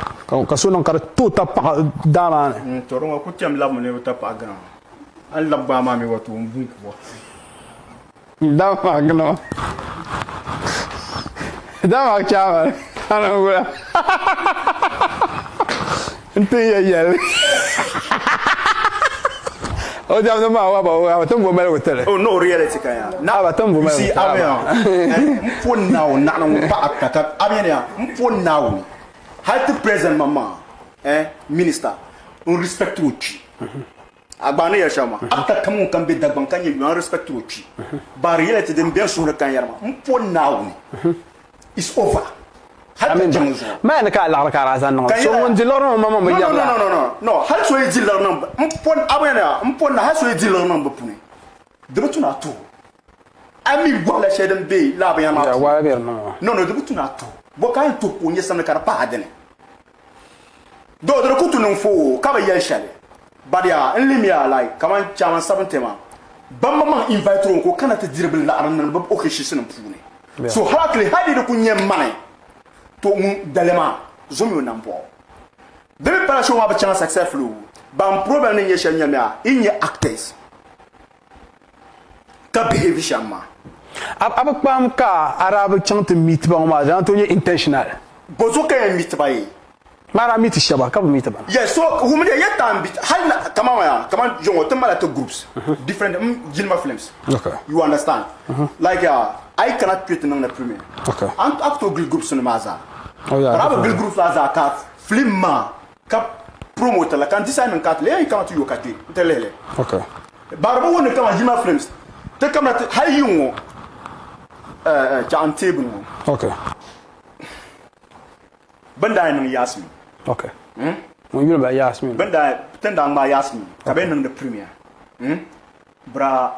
ka so niŋ ka di tooi tabi paɣa daa maa ni. To di ŋɔ ku kpɛm labimi ni bi tabi paɣa gina maa. A ni labi gbaai maa mi wato n bun kuwa. Daa maa gina maa. Daa maa chaamani ana wula. N ti yɛ yɛli. O diɛmdi maa wa ba o ti bo maligu tili. Oh no reality ka ya. Na ba tin bo maligu tili. M po Naawuni naɣila ŋun pa actor ka a mi ya m po Naawuni hali ti president maŋ maŋa eh minister n respect o kpi. A gba ni yɛli shɛm maa actor kam ŋun kam be Dagbaŋ ka nyɛ yuma n respect o kpi. Ba reality din be n suhuri ka n yɛri maa m po Naawuni It's over. Hali ka jiŋli zuɣu. Maya ni ka a laɣiri ka a daa zaŋ niŋ li. So ŋun di liɣiri niŋ o maŋmaŋ bi yɛri la. No, no, no, no, no. Hali so yi di liɣiri niŋ m po a bɛ m po na hali so yi di liɣiri niŋ bi puuni di bi tu ni a tuhi o. A mi wahala shɛli din be laa binyɛra maa puuni. Wahala be di niŋ o. No, no, di bi tu ni a tuhi o. Bɔ ka a yɛn tuhi ka o nyɛ samli ka di pahi a dini. Doo di di ku tu niŋ foo ka bi yɛli shɛli. But yaa n limiya like kaman chairman 70 maa ban maŋmaŋ invite o ka o kana ti diri bi laɣiri niŋdi bi occasions nim puuni. So hali hali di ku nyɛ mani to ŋun dali maa zomi o nambɔɣu. Di mi pala show maa bi chaŋ successfully o. Ban problem ni nyɛ shɛli nyɛmiya yi nyɛ actors ka behave shɛm maa. A bi kpaam ka a daa bi chaŋ ti meet ba ŋɔ maa di daa tooi nyɛ intentional. Bɔzuɣu ka yɛn meet ba ye? Maa daa meet shɛba ka bi meet ba. Yes, so wumdi ya time bit hali na kaman ya kaman joŋo ti mala ti groups different m jilima films. Okay. You understand? Like I cannot create niŋ na premier. Okay. An a ku tooi gili groups ni maa zaa. Oh yeah. But a bi gili groups maa zaa ka film maa ka promote la ka n decide niŋ ka ti lee kama ti yo ka kpe n ti lihili. Okay. Bari bi wundi kaman jilima films ti kamina ti hali yiŋ ŋɔ eh chaɣ n teebuli ŋɔ. Okay. Bɛ ni daa yɛn niŋ Yasmin. Ok. Ŋun yuli m-bala Yasmin. Bɛ ni daa, ti ni daa ŋmaai Yasmin ka bɛ yɛn niŋdi premier. Bra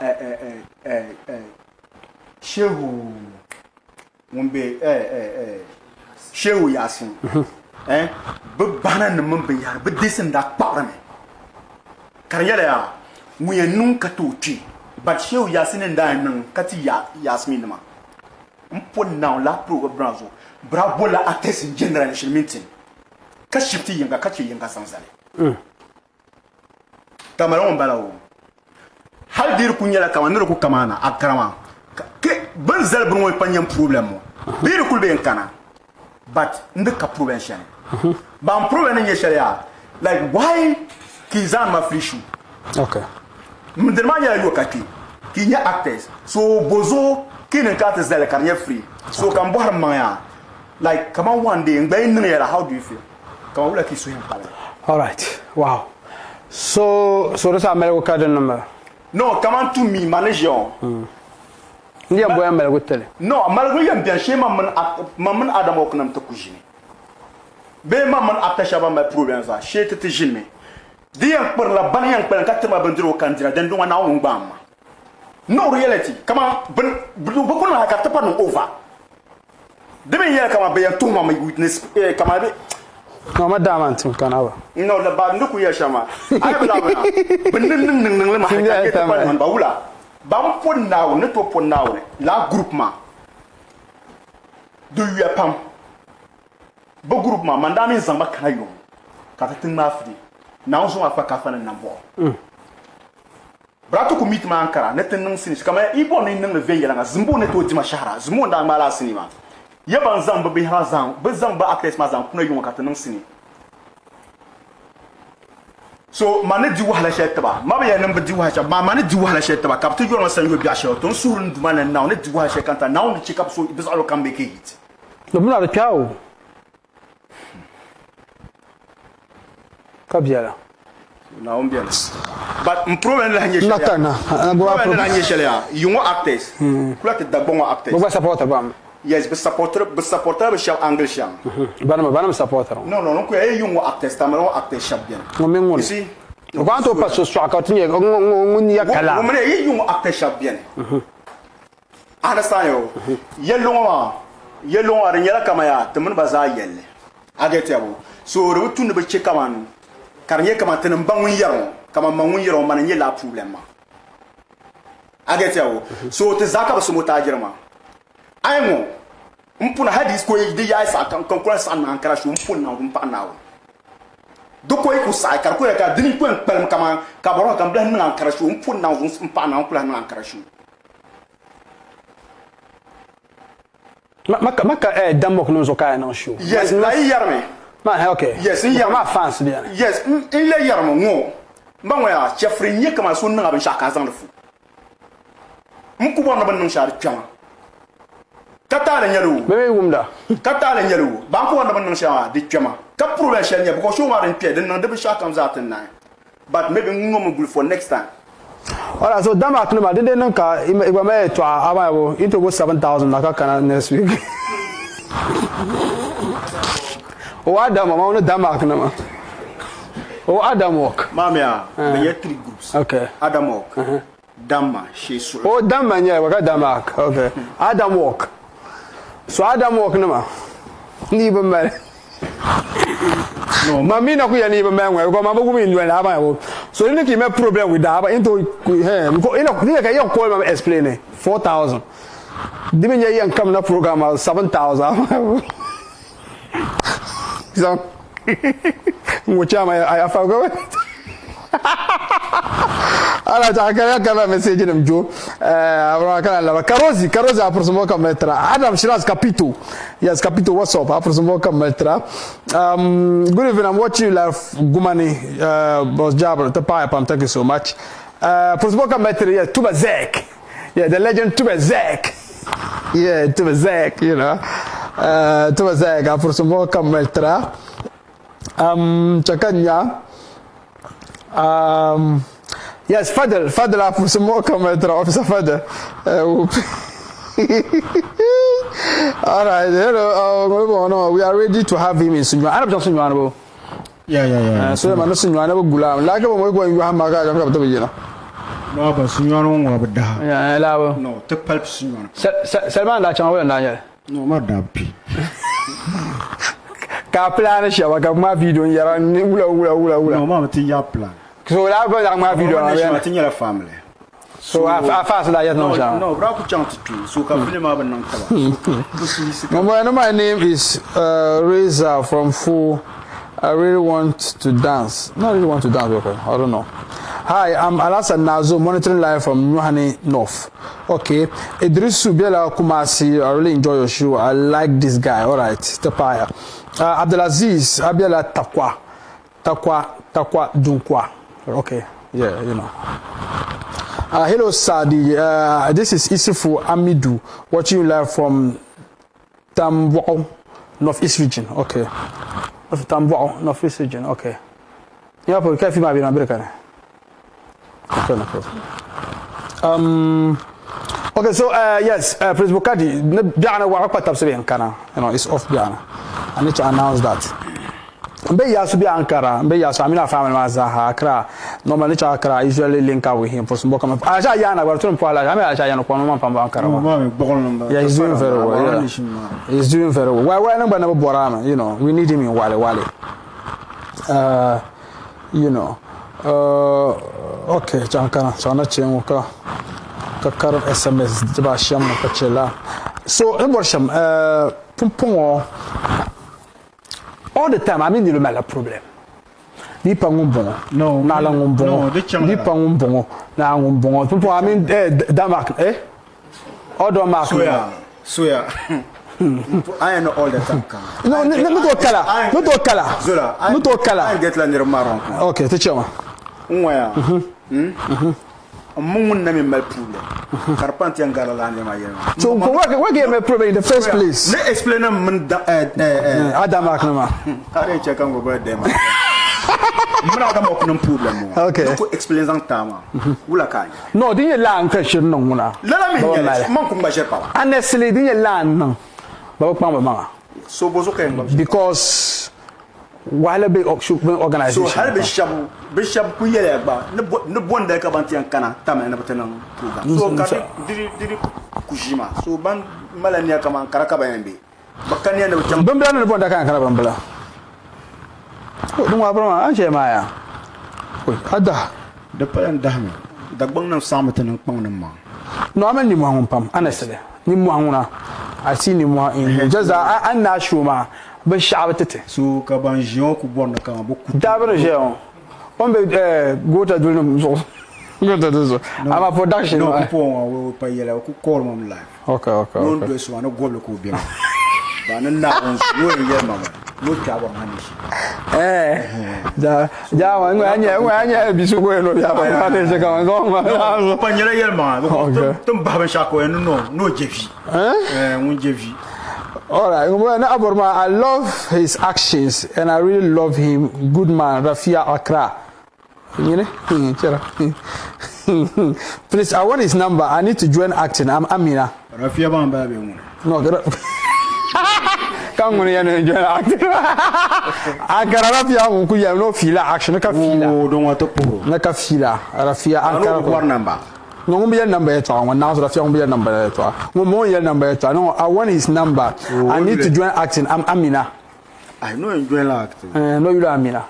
Shehu ŋun be Shehu Yasin bɛ bahina nim mini binyahari bɛ deesim daa kpaɣirimi ka di nyɛla yaa ŋun yɛn niŋ ka tooi kpi but Shehu Yasin ni daa yɛn niŋ ka ti Yasmin nima. M po Naawuni lahi piri o bira zuɣu, bira bolila actors in general ni shili mini tin, ka shifti yiŋga ka che yiŋga zaŋ zali. Ka mali ŋun bala o. Hali di di ku nyɛla kaman ni di ku kamaana a karama ke bɛ ni zali bini ŋɔ pa nyɛ m problem ŋɔ bee di kuli bee n kana but n di ka problem shɛli. Ba m problem ni nyɛ shɛli yaa like why ka yi zaŋdi ma free shoe? Okay. M dini maa nyɛla yo ka kpe ka yi nyɛ actors so bozuɣu ka yi niŋ ka ti zali ka di nyɛ free so ka m bɔhiri m maŋ yaa. Like kaman one day n gba yi niŋ yɛla how do you feel? Kaman wula ka yi suhu yɛn pali? Alright, wow. So, so di saha maligu ka di niŋ ba? No, kaman to me, ma ni ʒiya ŋɔ. N yɛn boya maligu tili. No, maligu yɛn beni shee man mini man mini Adam Okunam ti ku ʒini. Bee man mini actor shɛba ban mali problem zaa shee ti ti ʒinimi. Di yɛn kpirila bani yɛn kpalim ka tiri ma bindirigu ka n dira, then dɔŋa Naawuni ŋun gbaam ma. No reality, kaman bini bɛ ku niŋ hali ka di ti pa niŋ over. Di mi yɛli kaman bɛ yɛn tuhi ma mi witness eh, kaman bɛ. No, ma daa maa n-tim kana ba. No, la ba ni ku yɛli shɛm maa, a yi bi lahi na, bɛ ni niŋ niŋ niŋ li ma hali ka n ti pa niŋ ba wula? Ban po Naawuni, ni tooi po Naawuni lala group maa di yuya pam. Bɛ group maa, man daa mi n-zaŋ ba kana yuŋ ka ti ti ŋmaai fidi. Naawuni zuɣu maa kpa kafa ni nambɔɣu. Bɛ ti ku mi ti maa Ankara ni ti niŋ sinii kamani yi bɔri ni yi niŋli viɛnyɛliŋga Zimbo ni tooi dima shɛhira. Zimbo n-daa ŋmaai lala sinii maa. Ya ban zaŋ bɛ bihi maa zaŋ bɛ zaŋ bɛ actors maa zaŋ kuna yuŋɔ ka ti niŋ sinii. So ma ni di wahala shɛli tiba ma bi yɛli ni m bi di wahala shɛli amaa ma ni di wahala shɛli tiba ka bɛ ti yɔri ma sanyo biɛɣu shɛli to n suhuri n Duuma ni Naawuni ni di wahala shɛli ka n ti a Naawuni ni chɛ ka bɛ so bɛ zaɣ kam make a hit. Bɛ mi na di kpɛhi o. Ka biɛla. Naawuni biɛla. But n problem lahi nyɛ shɛli ya. N problem lahi nyɛ shɛli ya. Yi ŋɔ actors. Kula ti Dagbaŋ ŋɔ actors. Bɛ gba supporter ba mi. Yes, bɛ supporter bɛ supporter bɛ shɛba angle shɛm. Banima banima supporter ŋɔ. No no n kuya yi ŋɔ actors Tamale ŋɔ actors shɛba biɛni. Ŋɔ mini ŋuni. You see. O ka tooi pa so sɔɣu ka ti nyɛ ŋun ya kala. Ŋɔ mini yi ŋɔ actors shɛba biɛni. Understand yo. Yɛlli ŋɔ maa, yɛlli ŋɔ maa di nyɛla kaman yaa ti mini ba zaa yɛlli. A get ya bo? So di bi tu ni bi che kaman ka di nyɛ kaman ti ni ba ŋun yɛri ŋɔ, kaman ma ŋun yɛri ŋɔ mani n-nyɛ lala problem maa. A get ya bo? So ti zaa ka bi sum o taajiri maa. A yi ŋɔ, m puna hali di ko di yaai saɣi ka n ku lahi saɣi niŋ Ankara show, m pun niŋ m paɣi Naawuni. Di ko yi ku saɣi ka di ku yɛli ka dini ku yɛn kpalim kaman ka bɔri ka m bilahi niŋ Ankara show, m pun niŋ m paɣi Naawuni ku lahi niŋ Ankara show. Ma ma ka eh Denmark nim zuɣu ka a niŋ show. Yes, la yi yɛrimi. Ma eh okay. Yes, n yɛrimi. Ma fans bɛni. Yes, n le yɛrimi ŋɔ. M ba ŋɔ yaa chɛfiri n nyɛ kaman so niŋ a binshɛɣu ka a zaŋdi fu. M ku bɔri ni bɛ ni niŋ shɛli di kpɛma. Ka taali nyɛli o. Bɛ mi wumda. Ka taali nyɛli o. Ban ku bɔri ni bɛ ni niŋ shɛli maa di kpɛma. Ka problem shɛli nyɛ because show maa din kpɛ din niŋ di binshɛɣu kam zaa ti naai. But maybe n ŋɔ mi guli for next time. Alright, so Denmark nima din dee niŋ ka i gba mali yɛltɔɣa a maa yi to bo 7000 na ka kana next week. O Adam ma ni Denmark nima. O Adam work. Maa mi a, bɛ nyɛ three groups. Okay. Adam work, Damma, Shee Suɣu. O Damma nyɛli gba ka Denmark. Okay. Adam work. So Adam work nima ni bi mali. No, Ma mi na ku yɛli ni bi mali ŋɔ because ma bi wum noli a ba so ni ki mali problem with that into eh because ina ni ka yɛn call ma explain it 4000 di mi nyɛ yɛn kam na program ma 7000 so ŋɔ chama I forgot. Ala ta kala kala message nim jo eh kala la Karozi Karozi approximement comme metra Adam Shiraz Capito. Yes, Capito, what's up? Approximement comme metra. Good evening, I'm watching you live Gumani Boss Jabber Tapaya Pam, thank you so much. Approximement comme metra, yeah, Tuba Zek. Yeah, the legend Tuba Zek. Yeah, Tuba Zek, you know. Tuba Zek approximement comme metra. Chakanya. Yes, Fadl, Fadl approximement comme metra, Officer Fadl. All right, hello. No, we are ready to have him in Sunyani. Arab Sunyani bo. Yeah. So man Sunyani bo gulam. La ka bo mo ko yu ha ma ka ka to bi na. No, ba Sunyani ŋɔ bi daha. Yeah, la bo. No, ti pali Sunyani. Salman da chang wala na nya. No, ma da bi. Ka plan shaba ka ma video yara ni wula wula wula wula. No, ma ti ya plan. So la ba ya ma video na. Ma ti nyɛla family. So a fast la yet no no. No, bra ku chang ti tu. So ka film ma ban niŋ taba. No, my name is Reza from Fu. I really want to dance. Not really want to dance, okay. I don't know. Hi, I'm Alasa Nazo, monitoring live from Nuhani North. Okay. Idrisu Bela Kumasi, I really enjoy your show. I like this guy. All right. Tapaya. Abdulaziz Abiela Takwa. Takwa, Takwa, Dunkwa. Okay. Yeah, you know. Hello, Sadi. This is Isufu Amidu, watching you live from Tambwao. North East region, okay. North Tambɔɣu, North East region, okay. Nyɛ polo ka fi maa bɛ na bɛ kani. Okay, no problem. Okay, so yes, Prince Bukadi, ne biɛɣuni waɣa kpa tabisi bɛ n kana. You know, it's off biɛɣuni. I need to announce that. N be Yasu bɛ Ankara, n be Yasu, Amina family maa zaaha, Accra. Normally, ni chaŋ Accra, I usually link up with him for some work. A sha yana gba tuni pɔhila, a mi a sha yana kɔŋ man pam Ankara ma. Yeah, he's doing very well. Yeah. He's doing very well. Why niŋ ba na bi bɔra mi, you know, we need him in Wale Wale. You know, okay, chaŋ kana, chaŋ na chɛ ŋɔ ka ka karim SMS dibaa shɛm ŋɔ ka chɛ la. So, n bɔri shɛm, pumpɔŋɔ, all the time, a mi niriba malila problem. Di pa ŋun bɔŋɔ, naɣila ŋun bɔŋɔ, di pa ŋun bɔŋɔ, naɣila ŋun bɔŋɔ. Pumpɔŋɔ, a mi Denmark, eh? All Mark. Soya, soya. I know all the time. No, ni to kala, ni to kala. Zola, ni to kala. I get la niriba maa wrong. Okay, ti chɛma. N ŋɔya. N ŋun na mi mali problem. Ka di pa n ti yɛn garila laa niriba yɛli maa. So, where get my problem in the first place? Ni explain na min da eh. Adam Mark nima. Ka di yɛn chɛ ka n go bɔri dɛma. N mini Adam Mark niŋ problem ŋɔ. Okay. Ni ku explain zaŋ taai maa. Wula ka a nya? No, di nyɛ laa n ka shiri niŋ ŋuna. Lala mi nyɛli, man kum gba ʒiri pala. Honestly, di nyɛ laa n niŋ, ba bi kpaŋ bi maŋa. So bo zuɣu ka yɛn gba ʒiri? Because wahala be organization. So hali bi shɛba, bi shɛba ku yɛliya gba ni bondali ka ban ti yɛn kana tamali ni bi ti niŋ program. So ka di di di ku ʒi maa. So ban mali nia kaman Ankara ka ban yɛn be. Bi ka nia ni bi chaŋ. Bimbila ni bondali ka yɛn kana bimbila. Din ŋɔ abiri maa, a ni chɛ maa yaa. Oi, a daha. Di pala n dahimi. Dagbaŋ nim saɣimi ti niŋ kpaŋ nim maa. No, a mali nimmohi ŋun pam, honestly. Nimmohi ŋuna, I see nimmohi in you. Just that, a ni naai show maa, binshɛɣu bi ti ti. So ka ban ʒiya ŋɔ ku bɔri ni kaman bɛ ku. Daabiri n-ʒiya ŋɔ, o ni be goota duli nim zuɣu. Goota duli zuɣu. Amaa production No, maa. ku pɔɔ ŋɔ, o pa yɛla, o ku call ma mi live. Okay, okay, okay. Ni o doli ma ni gobili ka o be maa. Ba ni Naawuni zuɣu, ni o yɛn yɛli ma maa, ni o kpe a bɔri ma ni ʒi. Eh, ja, ja, ma ŋɔ anya, ŋɔ anya bi su ko no ya ba ma de se ka ma go ma. No, pa nyɛla yɛli maŋa, because tin bahi binshɛɣu ka o yɛn ni no, ni o je vi. Eh, ŋun je vi. All right, well, na Aborma, I love his actions and I really love him. Good man, Rafia Accra. Nyini? Chera. Please, I want his number. I need to join acting. I'm Amina. Rafia ban bala be ŋuni. No, ka ŋuni yɛn join acting. Ankara Rafia ŋun ku yɛn no fiila action ka fiila. Oo, don wa ti puhiro. Ne ka fiila Rafia Ankara. Ano bɔri number. No, ŋun bi yɛli number yɛltɔɣa ŋɔ naɣ Rafia ŋun bi yɛli number yɛltɔɣa. Ŋun mo yɛli number yɛltɔɣa. No, I want his number. I need to join acting. I'm Amina. I know you join acting. Eh, no, you Amina.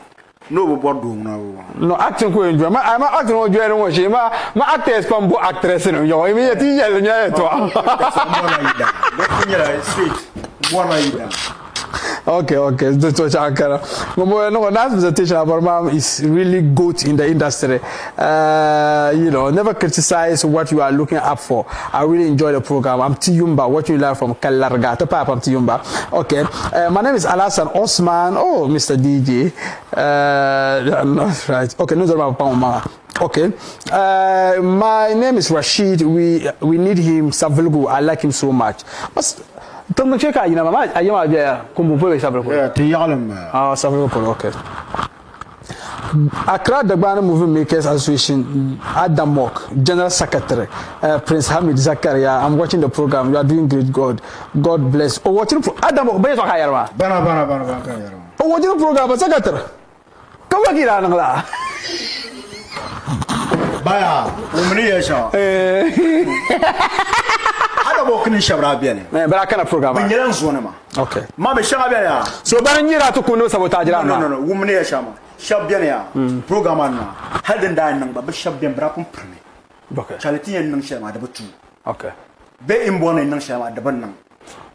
No bi bɔri doo ŋuna bi bɔri. No acting ku yɛn join ma ma acting ŋɔ join ŋɔ shee ma ma actors pam bo actress nim yɔɣɔ mi yɛ ti yɛli nya yɛltɔɣa. N bɔrila yidana. Dɔkta nyɛla straight. N bɔrila yidana. Okay, okay. So, Ankara. No, nice presentation. Aborma is really good in the industry. Never criticize what you are looking up for. I really enjoy the program. I'm Tiyumba, watching you live from Kalarga. To Papa, I'm Tiyumba. Okay. My name is Alasan Osman. Oh, Mr. DJ. Not right. Okay, no, okay. My name is Rashid. We need him. Savelugu. I like him so much. But Tong che ka yina ma ayema bia kumbu polo Savelugu. Yeah, ti yaɣalim ma. Ah, Savelugu polo. Okay. Accra Dagbani Movie Makers Association, Adamok, General Secretary, Prince Hamid Zakaria. I'm watching the program. You are doing great, God. God bless. Oh, watching Adamok, bayar ka yarma. Bana bana bana bana ka yarma. Oh, watching the program, Secretary. Ka wakila nang la. Baya, umri ya sha. Eh. Adamok ni shabra bene. Eh, bara kana program. Ban yalan zona ma. Okay. Ma be shanga bene ya. So bana nyira to kuno sabotage la ma. No no no, umri ya sha ma. Shab bene ya. Program na. Halin da nan ba shab ben bra kun prime. Okay. Charity yan nan sha ma da batu. Okay. Be in bona nan sha ma da ban nan.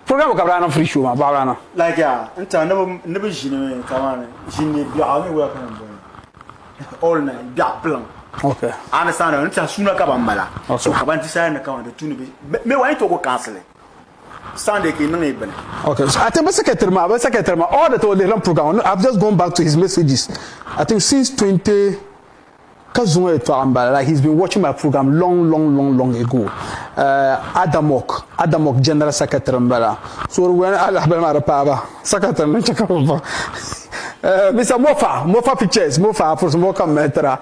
Program ka bra na free show ma ba bra na. Like ya, nta ne be jini kama jini bi a mi wa kan bon. All night bi a plan. Okay. Understand? Nta suna ka ban mala. Okay. So ka ban decide na kama da tuni be. Me wa to go cancel. Sunday ke nan ibn. Okay. So I think secretary ma, secretary ma all the to the program. I've just gone back to his messages. I think since 20 Ka zuŋɔ yɛtɔɣa n bala, like he's been watching my program long, long, long, long ago. Adamok, Adamok general secretary n bala. So di wuya ni a lahabali maa di paai ba, secretary ni chɛ ka bi baŋ. Mr. Mofa, Mofa Pictures, Mofa Afros, Mofa kam mali tira.